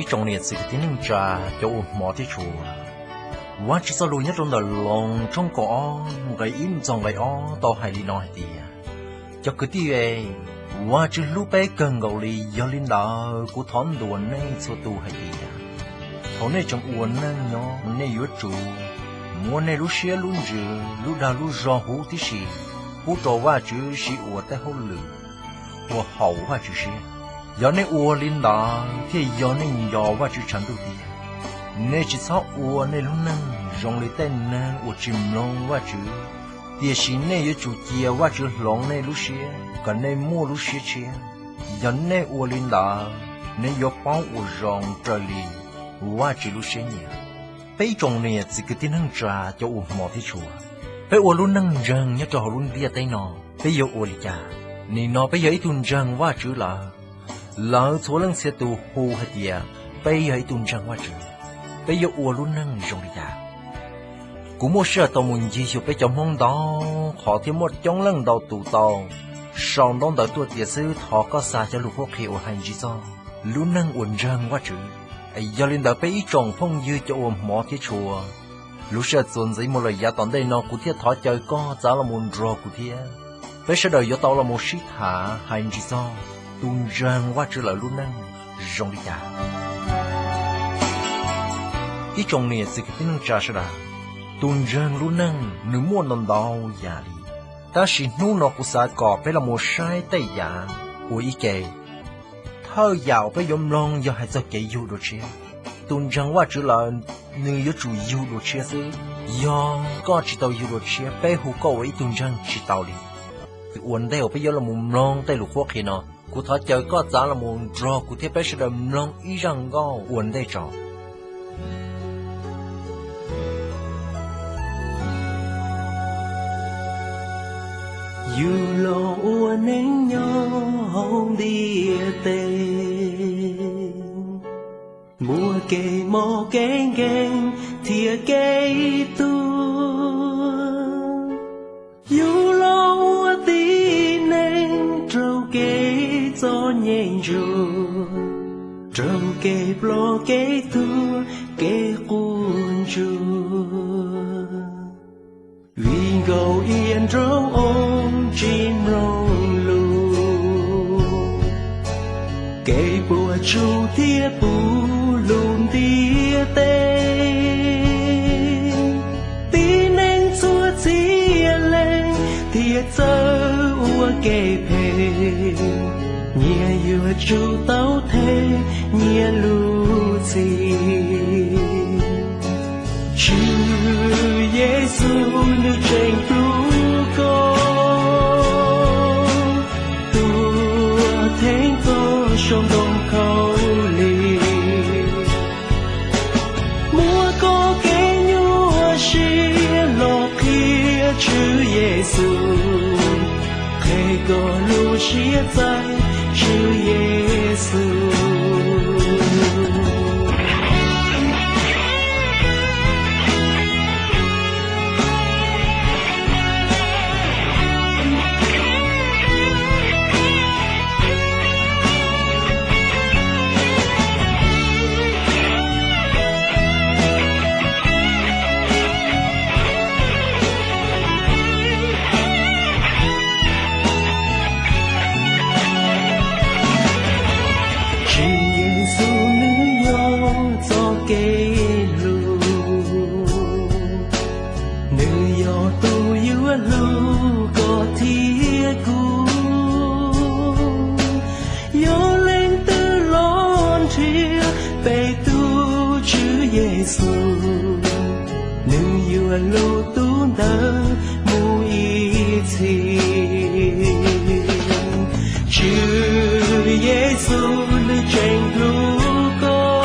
Tsoom niam txiv kwv tij neej tsa cov uas hmov thiab tshua, Vajtswv txoj lus nyob rau ntawm Loos tshooj kaum ob nqe ib mus txog nqe ob tau hais li no hais tias, cov kwv tij, Vajtswv hlub peb kawg nkaus li, yog li ntawd kuv thov ntuas nej txhua tus hais tias, thaum nej tseem ua neej nyob nej yuav tsum muab nej lub siab lub ntsws lub dag lub zog huv tib si pub rau Vajtswv siv ua tej hauj lwm uas haum Vajtswv siab. Yog nej ua li ntawd thiaj yog nej nco Vajtswv tshav ntuj tiag. Nej tsis txhob ua nej lub neej zoo li tej neeg uas tsis mloog Vajtswv, tiam sis nej yuav tsum cia Vajtswv hloov nej lub siab kom nej muaj lub siab tshiab. Yog nej ua li ntawd, nej yuav paub ua zoo raws li Vajtswv lub siab nyiam. Peb ib tsoom niam txiv kwv tij neej tsa cov uas hmov thiab tshua, peb ua lub neej ntseeg nyob rau hauv lub ntiaj teb no, peb yuav ua li cas? Nim no peb yog ib tug ntseeg Vajtswv lawm, lawv txhua leej txhia tus hu hais tias peb yog ib tug ntseeg Vajtswv, peb yuav ua lub neej zoo li cas? Kuv muaj sij hawm tau mus ncig xyuas peb cov Hmoob ntau qhov thiab muaj coob leej ntau tus tau sau ntaub ntawv tuaj tias xwb thov koj xa cov lus qhuab qhia uas hais ntsig txog lub neej uas ntseeg Vajtswv. Yog li ntawd peb ib tsoom phooj ywg cov uas hmov thiab tshua, lub sij hawm txuas ntxiv mus lawm yav tom ntej no kuv thiaj thov caw koj txav los mus nrog kuv thiab, peb sawv daws yuav tau los mus sib tham hais ntsig txog tus ntseeg Vajtswv lawm lub neej zoo li cas. Ib tsoom niam txiv kwv tij neej tsa sawv daws, tus ntseeg lub neej nws muaj ntau ntau yam li, tab sis hnub no kuv xav kom peb los mus saib tej yam ua ib ke. Thawj yam uas peb yuav mloog yog hais txog kev yug dua tshiab. Tus ntseeg Vajtswv lawm, nws yuav tsum yug dua tshiab xwb. Yog koj tsis tau yug dua tshiab, peb hu koj ua ib tug ntseeg tsis tau li. Ua ntej uas peb yuav los mus mloog tej lus qhuab qhia no, kuv thov caw koj txav los mus nrog kuv thiab peb sawv daws mloog ib zaj nkauj ua ntej tso. Yug los ua neej nyob hauv ntiaj teb, muaj kev mob kev nkeeg thiab kev tuag. Yug los ua tib neeg raug kev txom nyem ntsuag, raug kev ploj kev tuag kev quaj ntsuag. Vim nkaum iab nroo oo tsis mloog lus, kev puas tsuaj thiab puv lub ntiaj teb. Tib neeg txhua txhia leej thiaj txawj ua kev phem, nyias yuav tsum tau them nyias lub txim. Tswv Yexus nws tseem hlub koj, tuaj theej koj saum ntoo khaub lig. Muab koj kev nyuaj siab los qhia Tswv Yexus, qhia koj lub siab txais Tswv Yexus. Tswv Yexus nws yog txoj kev hlub, nws yog tus yuav hlub koj thiab kuv. Yog leej twg los nrhiav peb tus Tswv Yexus, nws yuav hlub tus ntawd mus ib txhis. Tswv Yexus nws tseem hlub koj,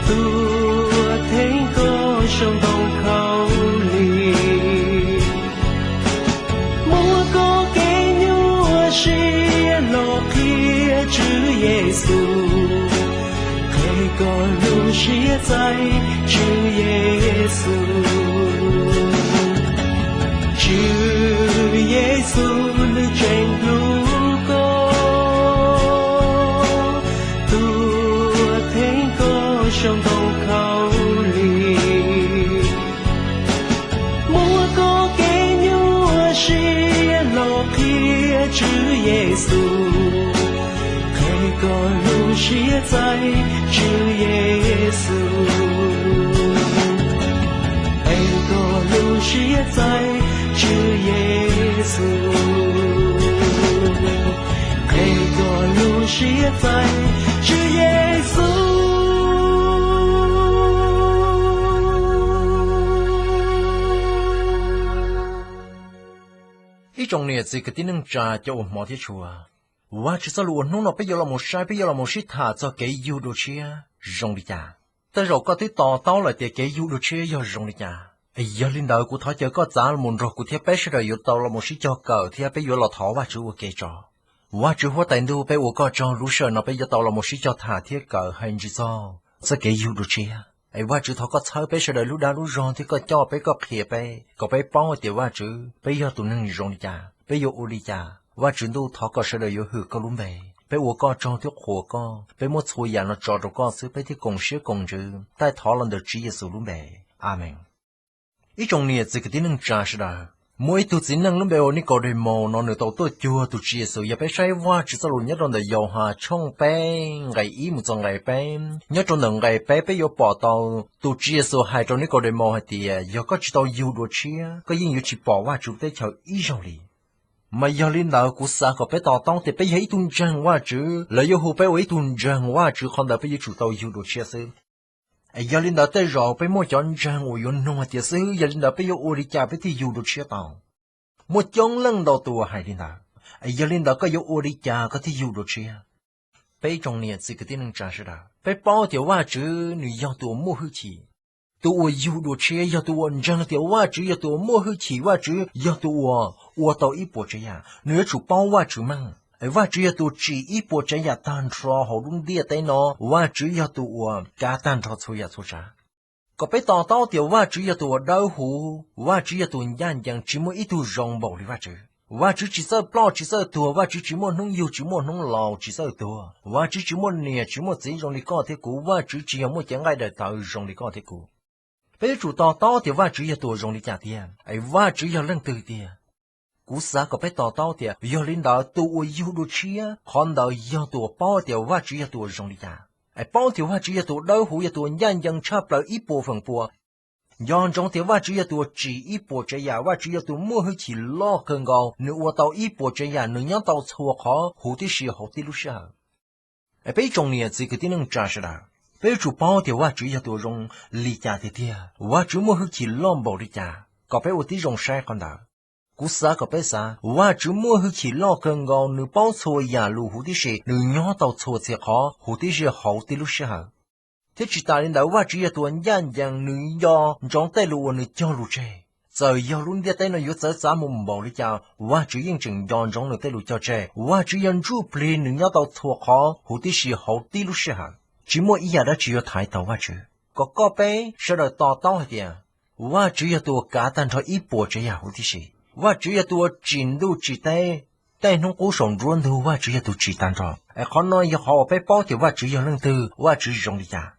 tuaj theej koj saum ntoo khaub lig. Muab koj kev nyuaj siab los qhia Tswv Yexus, qhia koj lub siab txais Tswv Yexus. Tswv Yexus nws tseem hlub koj, tus Rau ntau khaub lig, muab koj kev nyuaj siab los qhia Tswv Yexus. Qhia koj lub siab txais Tswv Yexus. Qhia koj lub siab txais Tswv Yexus. Qhia koj lub siab txais Tswv Yexus. Ib tsoom niam txiv kwv tij neej tsa cov uas hmov thiab tshua, Vajtswv txoj lus uas hnub no peb yuav los mus saib, peb yuav los mus sib tham txog kev yug dua tshiab zoo li cas. Tej zaum koj twb to taub lawm tias kev yug dua tshiab yog zoo li cas. Yog li ntawd kuv thov caw koj txav los nrog kuv thiab peb sawv daws yuav tau los mus sib cog kawm thiab peb yuav los thov Vajtswv ua ke tso. Vajtswv huab tais ntuj, peb ua koj tsaug lub sij hawm no peb yuav tau los mus sib cog tham thiab kawm hais ntsis txog txoj kev yug dua tshiab. Es Vajtswv thov koj txhawb peb sawv daws lub dag lub zog thiab koj coj peb, koj qhia peb kom peb paub tias Vajtswv, peb yog tus neeg zoo li cas, peb yuav ua li cas. Vajtswv ntuj, thov kom sawv daws yuav hwm koj lub npe. Peb ua koj tsaug thiab qhuas koj, peb muab txhua yam no tso rau koj xwb, peb thiaj koom siab koom ntsws. Taij thov los ntawm Tswv Yexus lub npe, Amees. Ib tsoom niam txiv kwv tij neej tsa sawv daws, muaj ib tug txiv neej lub npe hu ua Nikaudemoos no, nws tau tuaj cuag tus Tswv Yexus. Yog peb saib Vajtswv txoj lus nyob rau ntawm Yauhas tshooj peb nqe ib mus txog nqe peb, nyob rau ntawm nqe peb peb yuav pom tau tus Tswv Yexus hais rau Nikaudemoos hais tias, yog koj tsis tau yug dua tshiab, koj yeej yuav tsis pom Vajtswv teb chaws ib zaug li. Mas yog li ntawd kuv xav kom peb to taub tias peb yog ib tug ntseeg Vajtswv, lawv yuav hu peb ua ib tug ntseeg Vajtswv, qhov ntawd peb yuav tsum tau yug dua tshiab xwb. Es yog li ntawd tej zaum peb muaj cov ntseeg uas yuav nug hais tias, xib hwb, yog li ntawd peb yuav ua li cas peb thiaj yug dua tshiab tau? Muaj coob leej ntau tus hais li ntawd. Es yog li ntawd koj yuav ua li cas koj thiaj yug dua tshiab? Peb ib tsoom niam txiv kwv tij neej tsa sawv daws, peb paub tias Vajtswv nws yog tus uas muaj hwj chim. Tus uas yug dua tshiab yog tus uas ntseeg tias Vajtswv yog tus uas muaj hwj chim, Vajtswv yog tus uas ua tau ib puas tsav yam. Nws yuav tsum paub Vajtswv meej, es Vajtswv yog tus tsim ib puas tsav yam tag nrho hauv lub ntiaj teb no, Vajtswv yog tus uas kav tag nrho txhua yam txhua tsav. Kom peb to taub tias Vajtswv yog tus uas dawb huv, Vajtswv yog tus ncaj ncees, tsis muaj ib tug zoo npaum li Vajtswv. Vajtswv tsis txawj ploj tsis txawj tuag, Vajtswv tsis muaj hnub yug tsis muaj hnub laus tsis txawj tuag, Vajtswv tsis muaj niam tsis muaj txiv zoo li koj thiab kuv, Vajtswv tsis yog muaj cev nqaij daim tawv zoo li koj thiab kuv. Peb yuav tsum to taub tias Vajtswv yog tus uas zoo li cas tiag, es Vajtswv yog leej twg tiag. Kuv xav kom peb to taub tias yog li ntawd tus uas yug dua tshiab, qhov ntawd yog tus uas paub tias Vajtswv yog tus uas zoo li cas, es paub tias Vajtswv yog tus dawb huv, yog tus uas ncaj ncees tshaj plaws ib puas feem pua. Nco ntsoov tias Vajtswv yog tus uas tsim ib puas tsav yam, Vajtswv yog tus muaj hwj chim loj kawg nkaus, nws ua tau ib puas tsav yam, nws nyob tau txhua qhov huv tib si hauv tib lub sij hawm. Es peb ib tsoom niam txiv kwv tij neej tsa sawv daws, peb yuav tsum paub tias Vajtswv yog tus zoo li cas tiag tiag, Vajtswv muaj hwj chim loj npaum li cas, kom peb ua tib zoo saib qhov ntawd. Kuv xav kom peb xav, Vajtswv muaj hwj chim loj kawg nkaus, nws paub txhua yam lus huv tib si, nws nyob tau txhua txhia qhov huv tib si hauv tib lub sij hawm. Thiab tsis tas li ntawd, Vajtswv yog tus uas ncaj ncees, nws nco ntsoov tej lus uas nws cog lus tseg. Txawm yog lub ntiaj teb no yuav txawv txav mus npaum li cas, Vajtswv yeej tseem nco ntsoov nws tej lus cog tseg. Vajtswv yog ntsuj plig, nws nyob tau txhua qhov huv tib si hauv tib lub sij hawm, tsis muaj ib yam dab tsi yuav thaiv tau Vajtswv. Kom koj peb sawv daws to taub hais tias, Vajtswv yog tus uas kav tag nrho ib puas tsav yam huv tib si. Vajtswv yog tus uas tsim ntuj tsim teb, tej hnub qub saum nruab ntug Vajtswv yog tus tsim tag nrho. Es qhov no yog qhov uas peb paub tias Vajtswv yog leej twg, Vajtswv zoo li cas.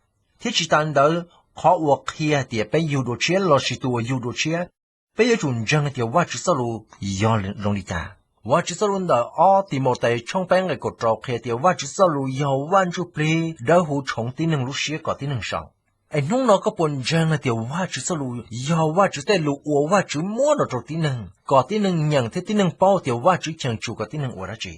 Thiab tsis tas li ntawd, qhov uas qhia tias peb yug dua tshiab lossis tus uas yug dua tshiab, peb yuav tsum ntseeg tias Vajtswv txoj lus yog zoo li cas. Vajtswv txoj lus ntawm ob Timautes tshooj peb nqe kaum rau qhia tias Vajtswv txoj lus yog Vaj Ntsujplig dawb huv tshoov tib neeg lub siab kom tib neeg sau. Es hnub no koj puas ntseeg tias Vajtswv txoj lus yog Vajtswv tej lus uas Vajtswv muab los rau tib neeg, kom tib neeg nyeem thiab tib neeg paub tias Vajtswv cheem tsum kom tib neeg ua dab tsi?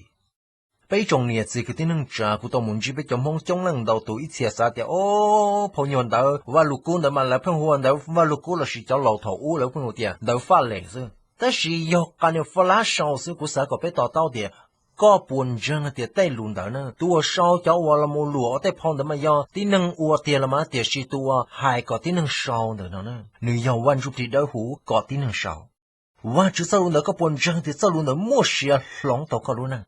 Peb ib tsoom niam txiv kwv tij neej tsa, kuv tau mus ntsib peb cov Hmoob coob leej ntau tus ib txhia xav tias, o, phau nyuag ntawv Vaj Lug Kub ntawd mas lawv pheej hu ua ntawv Vaj Lug Kub lossis cov laus thaum ub lawv pheej hu tias ntawv faj lem xwb. Tab sis yog qas niag faj lab sau xwb, kuv xav kom peb to taub tias koj puas ntseeg tias tej lus ntawd na, tus uas sau cov uas los mus luam ua tej phau ntawd mas yog tib neeg ua tiag los mas, tiam sis tus uas hais kom tib neeg sau ntawm no na, nws yog Vaj Ntsujplig dawb huv kom tib neeg sau. Vajtswv txoj lus ntawd koj puas ntseeg tias txoj lus ntawd muaj sia hloov tau koj lub neej?